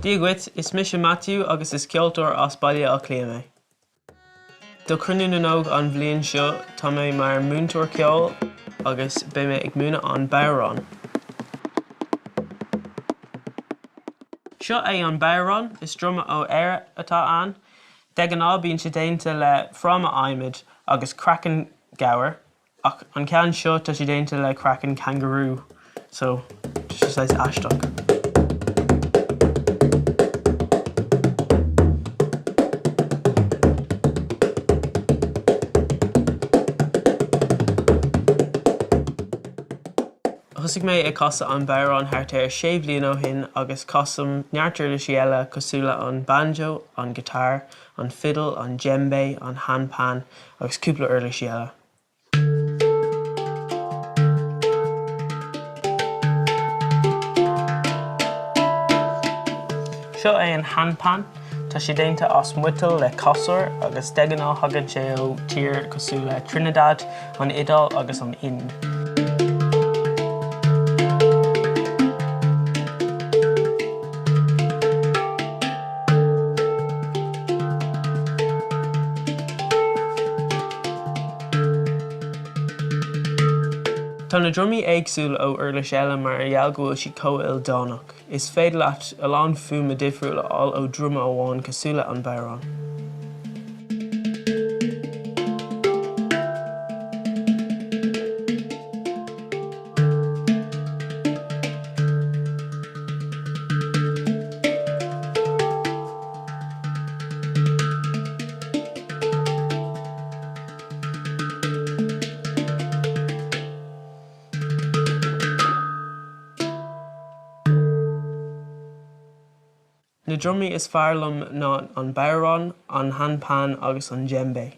Dia dhuit, is mise Matthew agus is ceoltóir as Baile Átha Cliath mé. Do Chruinniú na nÓg an bhliain seo tá mé mar múinteoir ceoil agus beidh mé ag múineadh an bodhrán. Seo é an bodhrán, is druma ó Éire atá ann. De ghnáth bíonn sé déanta le fráma adhmaid agus craiceann gabhair. Ach an ceann seo tá sé déanta le craiceann cangarú so tá sé saghas aisteach. Thosaigh mé ag casadh an bodhrán thart ar sé bhliain ó shin agus casaim neart uirlisí eile cosúil le an banjo, an guitar, an fidil, an djembe, an handpan agus cúpla uirlisí eile. Seo é an handpan. Tá sé déanta as miotal le casúr agus de ghnáth thagann sé ó tír cosúil le Trinidad, an Iodáil agus an Ind. Tá na drumaí éagsúil ó uirlis eile mar gheall go bhfuil siad chomh ildánach. Is féidir leat a lán fuaime difriúil a fháil ó druma amháin cosúil le an bodhrán. Na drumaí is fearr liom ná an bodhrán, an handpan agus an djembe.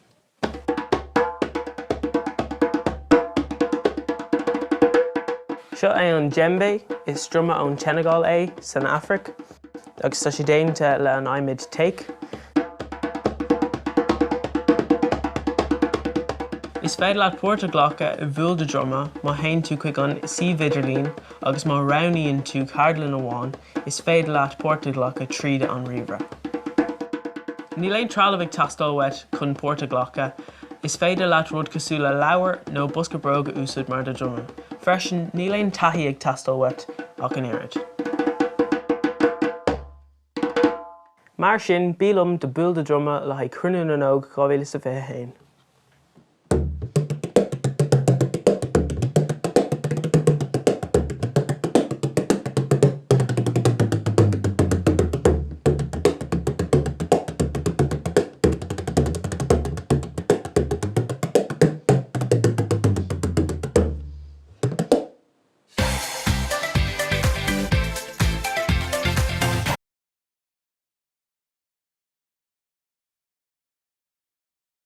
Seo é an djembe, is druma ón tSeineagáil é, san Afraic, agus tá sé déanta le an adhmad teak. Is féidir leat páirt a ghlacadh i Bhuail do Dhruma má théann tú chuig an suíomh idirlín agus má roghnaíonn tú ceardlann amháin is féidir leat páirt a ghlacadh tríd an ríomhaire. Níl aon trealamh ag teastáil uait chun páirt a ghlacadh. Is féidir leat rud cosúil le leabhar nó bosca bróg a úsáid mar do dhruma. Freisin, níl aon taithí ag teastáil uait ach an oiread. Mar sin, bí liom do Buail do Dhruma le haghaidh Cruinniú na nÓg 2021.